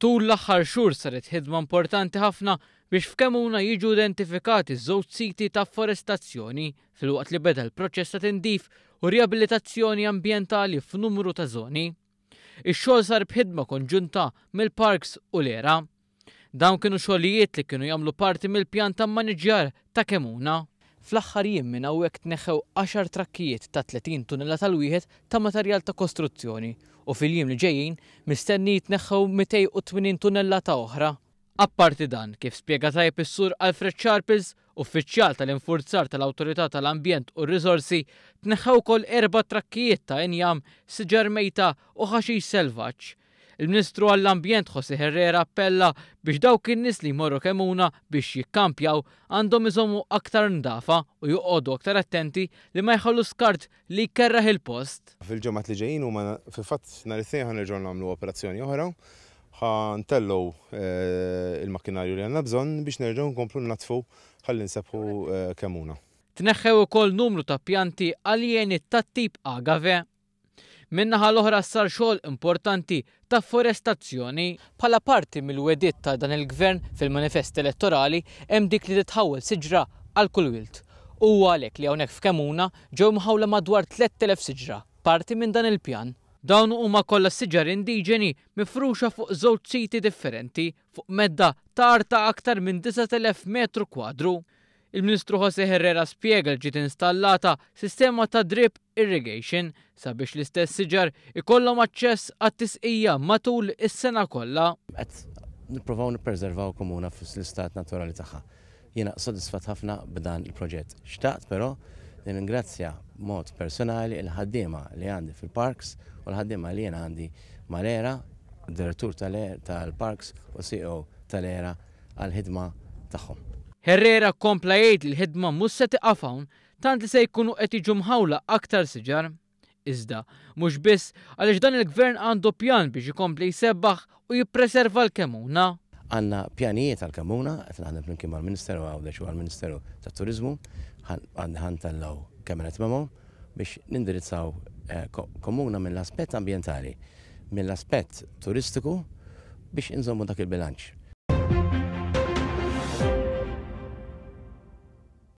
Tul l-aħħar xhur saret ħidma importanti ħafna biex f'Kemmuna jiġu identifikati żewġ siti ta' afforestazzjoni filwaqt li beda l-proċess ta' tindif u riabilitazzjoni ambjentali f'numru ta' żoni. Ix-xogħol sar b'ħidma konġunta mill-Parks u l-ERA. Dawn kienu xogħlijiet li kienu jagħmlu parti mill-pjan ta' mmaniġġjar ta' Kemmuna. Fl-aħħar jiem minn hawnhekk tneħħew għaxar trakkijiet ta' 30 tunnellata l-wieħed ta' materjal ta' kostruzzjoni u fil-jiem li ġejjin mistenni jitneħħew 280 tunnellata oħra. Apparti dan, kif spjega tajjeb is-Sur Alfred Sharples, uffiċjal tal-infurzar tal-Awtorità tal-Ambjent u r-Riżorsi, tneħħew ukoll erba' trakkijiet ta' injam, siġar mejta u ħaxix selvaġġ. Il-Ministru għall-Ambjent José Herrera appella biex dawk in-nies li jmorru Kemmuna biex jikkampjaw għandhom iżommu aktar ndafa u joqogħdu aktar attenti li ma jħallu skart li jkerrah il-post. Fil-ġimgħat li ġejjin huma fil-fatt nhar it-Tnejn ħa nerġgħu nagħmlu operazzjoni oħra, ħa ntellgħu il-makkinarju li għandna bżonn biex nerġgħu nkomplu nnaddfu ħalli nsebbħu Kemmuna. Tneħħew ukoll numru ta' pjanti aljeni tat-tip agave. Min-naħa l-oħra sar xogħol importanti ta' forestazzjoni. Bħala parti mill-wegħdiet ta' dan il-Gvern fil-manifest elettorali hemm dik li titħawwel siġra għal kull wild. U huwa għalhekk li hawnhekk f'Kemmuna ġew imħawla madwar 3,000 siġra, parti minn dan il-pjan. Dawn huma kollha siġar indiġeni mifruxa fuq żewġ siti differenti fuq medda ta' art ta' aktar minn 9,000 metru kwadru. Il-Ministru José Herrera spjega li ġiet installata sistema ta' drip irrigation sabiex l-istess siġar ikollhom aċċess għat-tisqija matul is-sena kollha. Qed nippruvaw nippreservaw Kemmuna fl-istat naturali tagħha. Jiena sodisfatt ħafna b'dan il-proġett. Xtaqt però nirringrazzja b'mod personali l-ħaddiema li għandi fil-parks u l-ħaddiema li jiena għandi mal-ERA, direttur tal-parks u CEO tal-ERA għall-ħidma tagħhom. Herrera kompla jgħid li l-ħidma mhux se tieqaf hawn tant li se jkunu qed jiġu mħawla aktar siġar. Iżda, mhux biss għaliex dan il-gvern għandu pjan biex ikompli jsebbaħ u jippreserva l-Kemmuna. Għandna pjanijiet għall-Kemmuna, qed naħdem flimkien mal-Ministeru Għawdex u għall-Ministeru tat-Turiżmu, ħa ntellgħu cabinet memo biex nindirizzaw Kemmuna mill-aspett ambjentali, mill-aspett turistiku biex inżommu dak il-bilanċ.